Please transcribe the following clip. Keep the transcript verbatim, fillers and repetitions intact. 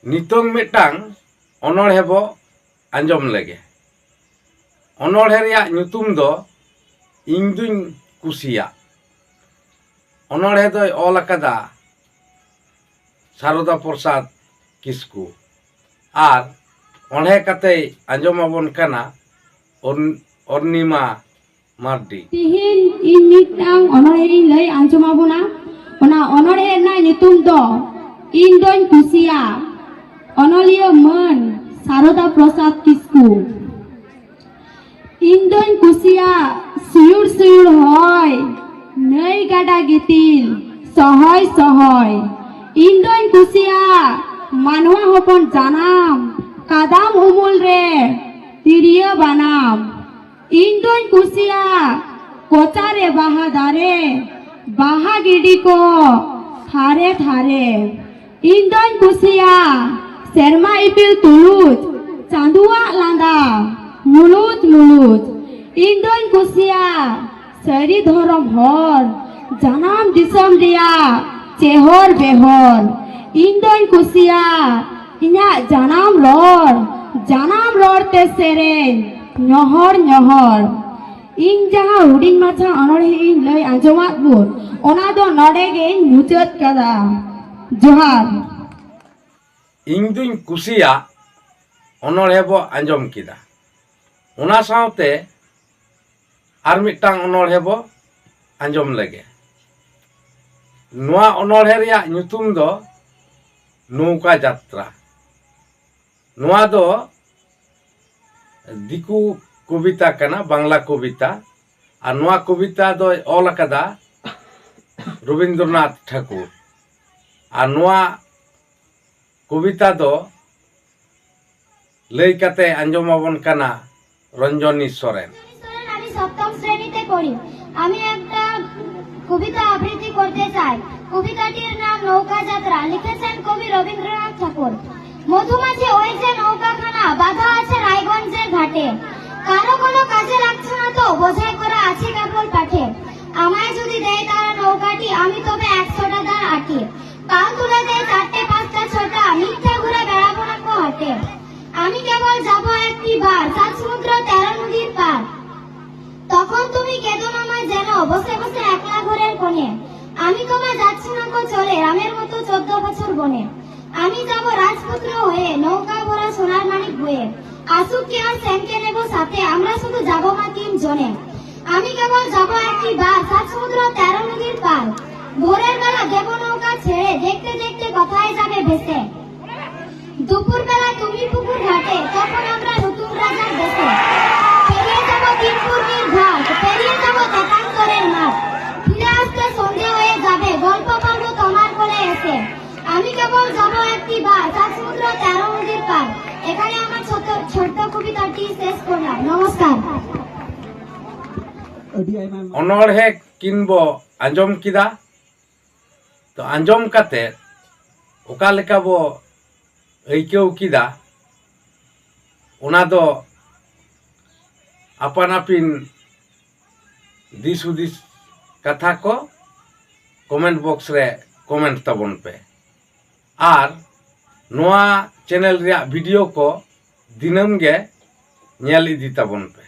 ᱱᱤᱛᱚᱝ ᱢᱤᱫᱴᱟᱝ ᱚᱱᱚᱬᱦᱮ ᱵᱚ ᱟᱸᱡᱚᱢ ᱞᱮᱜᱮ᱾ ᱚᱱᱚᱬᱦᱮ ᱨᱮᱭᱟᱜ ᱧᱩᱛᱩᱢ ᱫᱚ ᱤᱧ ᱫᱩᱧ ᱠᱩᱥᱤᱭᱟᱜ᱾ ᱚᱱᱚᱬᱦᱮ ᱫᱚᱭ ᱚᱞ ᱟᱠᱟᱫᱟ ᱥᱟᱨᱚᱫᱟ ᱯᱨᱚᱥᱟᱫᱽ ᱠᱤᱥᱠᱩ ᱟᱨ ᱚᱬᱦᱮ ᱠᱟᱛᱮᱭ ᱟᱸᱡᱚᱢ ᱟᱵᱚᱱ ᱠᱟᱱᱟ ᱚᱨᱱᱤᱢᱟ ᱢᱟᱨᱰᱤ᱾ ᱛᱤᱦᱤᱧ ᱤᱧ ᱢᱤᱫᱴᱟᱝ ᱚᱱᱚᱬᱦᱮᱧ ᱞᱟᱹᱭ ᱟᱸᱡᱚᱢ ᱟᱵᱚᱱᱟ᱾ ᱚᱱᱟ ᱚᱱᱚᱬᱦᱮ ᱨᱮᱱᱟᱜ ᱧᱩᱛᱩᱢ ᱫᱚ ᱤᱧ ᱫᱚᱧ ᱠᱩᱥᱤᱭᱟᱜ᱾ ᱚᱱᱚᱞᱤᱭᱟᱹ ᱢᱟᱹᱱ ᱥᱟᱨᱚᱫᱟ ᱯᱨᱚᱥᱟᱫᱽ ᱠᱤᱥᱠᱩ᱾ ᱤᱧ ᱫᱚᱧ ᱠᱩᱥᱤᱭᱟᱜ ᱥᱩᱭᱩᱲ ᱥᱩᱭᱩᱲ ᱦᱚᱭ, ᱱᱟᱹᱭ ᱜᱟᱰᱟ ᱜᱤᱛᱤᱞ ᱥᱚᱦᱚᱭ ᱥᱚᱦᱚᱭ᱾ ᱤᱧ ᱫᱚᱧ ᱠᱩᱥᱤᱭᱟᱜ ᱢᱟᱱᱣᱟ ᱦᱚᱯᱚᱱ ᱡᱟᱱᱟᱢ, ᱠᱟᱫᱟᱢ ᱩᱢᱩᱞ ᱨᱮ ᱛᱤᱨᱭᱳ ᱵᱟᱱᱟᱢ᱾ ᱤᱧ ᱫᱚᱧ ᱠᱩᱥᱤᱭᱟᱜ ᱠᱚᱪᱟᱨᱮ ᱵᱟᱦᱟ ᱫᱟᱨᱮ, ᱵᱟᱦᱟ ᱜᱤᱰᱤ ᱠᱚ ᱛᱷᱟᱨᱮ ᱛᱷᱟᱨᱮ᱾ ᱤᱧ ᱫᱚᱧ ᱠᱩᱥᱤᱭᱟᱜ ᱥᱮᱨᱢᱟ ᱤᱯᱤᱞ ᱛᱩᱞᱩᱡ, ᱪᱟᱸᱫᱩᱣᱟᱜ ᱞᱟᱸᱫᱟ ᱢᱩᱞᱩᱡ ᱢᱩᱞᱩᱡ᱾ ᱤᱧ ᱫᱚᱧ ᱠᱩᱥᱤᱭᱟᱜ ᱥᱟᱹᱨᱤ ᱫᱷᱚᱨᱚᱢ ᱦᱚᱲ, ᱡᱟᱱᱟᱢ ᱫᱤᱥᱚᱢ ᱨᱮᱭᱟᱜ ᱪᱮᱦᱚᱨ ᱵᱮᱦᱚᱨ᱾ ᱤᱧ ᱫᱚᱧ ᱠᱩᱥᱤᱭᱟᱜ ᱤᱧᱟᱹᱜ ᱡᱟᱱᱟᱢ ᱨᱚᱲ, ᱡᱟᱱᱟᱢ ᱨᱚᱲ ᱛᱮ ᱥᱮᱨᱮᱧ ᱧᱚᱦᱚᱲ ᱧᱚᱦᱚᱲ᱾ ᱤᱧ ᱡᱟᱦᱟᱸ ᱦᱩᱰᱤᱧ ᱢᱟᱪᱷᱟ ᱚᱱᱚᱬᱦᱮ ᱤᱧ ᱞᱟᱹᱭ ᱟᱸᱡᱚᱢᱟᱫ ᱵᱚᱱ, ᱚᱱᱟ ᱫᱚ ᱱᱚᱰᱮ ᱜᱮᱧ ᱢᱩᱪᱟᱹᱫ ᱠᱟᱫᱟ᱾ ᱡᱚᱦᱟᱨ᱾ ᱤᱧ ᱫᱩᱧ ᱠᱩᱥᱤᱭᱟᱜ ᱚᱱᱚᱬᱦᱮ ᱵᱚ ᱟᱸᱡᱚᱢ ᱠᱮᱫᱟ᱾ ᱚᱱᱟ ᱥᱟᱶᱛᱮ ᱟᱨ ᱢᱤᱫᱴᱟᱝ ᱚᱱᱚᱬᱦᱮ ᱵᱚ ᱟᱸᱡᱚᱢ ᱞᱮᱜᱮ᱾ ᱱᱚᱣᱟ ᱚᱱᱚᱬᱦᱮ ᱨᱮᱭᱟᱜ ᱧᱩᱛᱩᱢ ᱫᱚ ᱱᱚᱣᱠᱟ ᱡᱟᱛᱨᱟ᱾ ᱱᱚᱣᱟ ᱫᱚ ᱫᱤᱠᱩ ᱠᱚᱵᱤᱛᱟ ᱠᱟᱱᱟ, ᱵᱟᱝᱞᱟ ᱠᱚᱵᱤᱛᱟ᱾ ᱟᱨ ᱱᱚᱣᱟ ᱠᱚᱵᱤᱛᱟ ᱫᱚᱭ ᱚᱞ ᱟᱠᱟᱫᱟ ᱨᱚᱵᱤᱱᱫᱨᱚᱱᱟᱛᱷ ᱴᱷᱟᱹᱠᱩᱨ᱾ ᱟᱨ ᱱᱚᱣᱟ ᱠᱚᱵᱤᱛᱟ ᱫᱚ ᱞᱟᱹᱭ ᱠᱟᱛᱮ ᱟᱸᱡᱚᱢ ᱟᱵᱚᱱ ᱠᱟᱱᱟ ᱨᱚᱧᱡᱚᱱᱤ ᱥᱚᱨᱮᱱ᱾ আমি সপ্তম শ্রেণীতে পড়ি। আমি একটা কবিতা আবৃত্তি করতে চাই। কবিতাটির নাম নৌকা যাত্রা, লিখেছেন কবি রবীন্দ্রনাথ ঠাকুর। মধুমাছি ওই যে নৌকাখানা, বাঁধা আছে রায়গঞ্জের ঘাটে। কারো কোনো কাজে লাগছে না তো, বোঝাই করা আছে কেবল পাঠে। আমায় যদি দেয় তারা নৌকাটি, আমি তবে একশোটা দাঁড় আঁটি। পাল তুলে দেয় চারটে পাঁচটা ছটা, মিথ্যা ঘুরে চোদ্দ বছর বনে। আমি যাব রাজপুত্র হয়ে, নৌকা ভরা সোনার মানিক বয়ে। আসুক কে আর সেনকে নেব সাথে, আমরা শুধু যাব মাত্র তিনজনে। আমি কেবল যাব একটি বার, সাত সমুদ্র তেরো নদীর পার। ভোরের বেলা দেব নৌকা ছেড়ে, দেখতে দেখতে কোথায় যাবে ভেসে। দুপুরবেলা তুমি পুকুর ঘাটে, তখন আমরা নতুন রাজার দেশে। পেরিয়ে যাব তিন পূর্বের ঘাট, পেরিয়ে যাব তেতান্তরের মাঠ। ফিরে আসতে সন্ধে হয়ে যাবে, গল্প পাবো তোমার কোলে এসে। আমি কেবল যাব একটি বার, সাত সমুদ্র তেরো নদীর পার। এখানে আমার ছোট্ট, ছোট্ট কবিতাটি শেষ করলাম। নমস্কার। ᱟᱹᱰᱤ ᱟᱭᱢᱟ ᱟᱭᱢᱟ᱾ ᱚᱱᱚᱬᱦᱮ ᱠᱤᱱ ᱵᱚ ᱟᱸᱡᱚᱢ ᱠᱮᱫᱟ᱾ ᱛᱚ, ᱟᱸᱡᱚᱢ ᱠᱟᱛᱮ ᱚᱠᱟ ᱞᱮᱠᱟ ᱵᱚ ᱟᱹᱭᱠᱟᱹᱣ ᱠᱮᱫᱟ, ᱚᱱᱟ ᱫᱚ ᱟᱯᱟᱱ ᱟᱹᱯᱤᱱ ᱫᱤᱥ ᱦᱩᱫᱤᱥ ᱠᱟᱛᱷᱟ ᱠᱚ comment box ᱨᱮ comment ᱛᱟᱵᱚᱱ ᱯᱮ᱾ ᱟᱨ ᱱᱚᱣᱟ channel ᱨᱮᱭᱟᱜ video ᱠᱚ ᱫᱤᱱᱟᱹᱢ ᱜᱮ ᱧᱮᱞ ᱤᱫᱤ ᱛᱟᱵᱚᱱ ᱯᱮ᱾